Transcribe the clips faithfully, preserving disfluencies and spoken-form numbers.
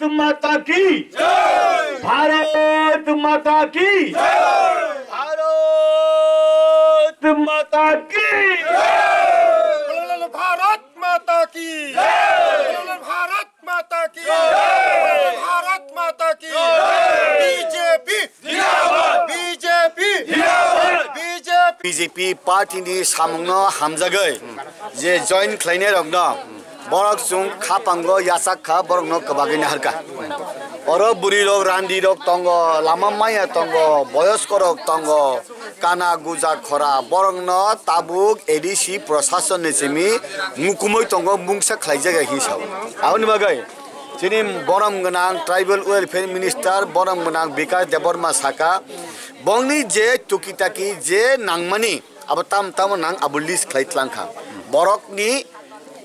माता की जय। भारत माता की जय। भारत माता की जय। भारत माता की जय। भारत माता की जय। भारत माता की जय। बीजेपी जिंदाबाद। बीजेपी जिंदाबाद। BJP. BJP party ni samungno hamjagwi je join khlainai rokno borok chwng khapango yachak kha, borokno kwbagwi naharkha. Oro bwrwi rok, randi rok tongo, lama maya tongo, boyosko rok tongo, kana guja khora, borokno tabuk A D C prosason ni simi mukumui tongo, mungsa khlaijak ya hinwi sao. Aboni bagwi chini borom gwnang tribal welfare minister, borom gwnang Bikash Debbarma saka, bongni je tuki taki je nangmani abo tam tamo nang abo list khlai tlang kha. Borokni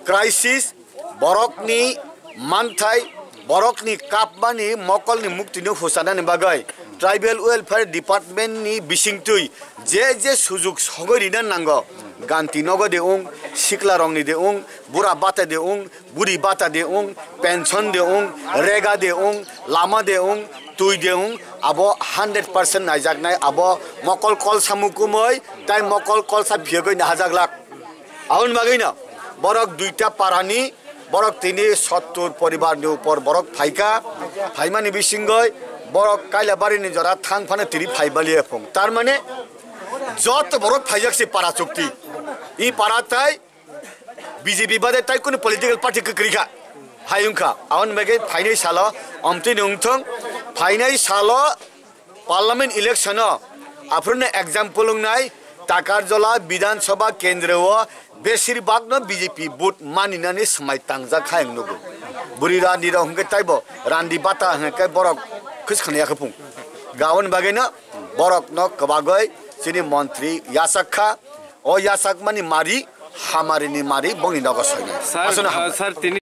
crisis, borokni manthai, borokni kapmani mokolni muktino huchanani bagwi tribal welfare department ni bisingtwi je je sujuk sogwi rina nango, ganti nogo de ung, sikla rokni de ung, bura bata de ung, buri bata de ung, pension de ung, rega de ung, lama de ung, twi de ung, abo hundred percent naijaknai, abo mokol kolsa mukumui tai mokol kolsa phiyogwi nahajaklak. Aboni bagwino borok duita parani borok tini sottur poribar ni upor borok phaikha, phaimani bisingoi borok Kailabari ni jora thang phano tini phai baliya phung. Tar mane joto borok phaijak se para chukti. I para tai B J P bade tai kunu political party kwkrwi kha. Hai wngkha. Aboni bagwi phainai salo omtwi ni wngthong. Phainai salo parliament election o aphuru no example wngnai Takarjola Bidhan Sabha kendro o besir bak no B J P vote maninani swmai tangjak hai wng nugo. Bwrwi randi rok hwnkhe taibo randi bata hwnkhe borok khwskhwna yakhaphung. Aboni bagwi no borok no kwbagwi chini montri yachak kha. O yachakmani mari, hamarini mari, bongni nogo soinai. Sir, Aswkno uh, hambai. Sir, tini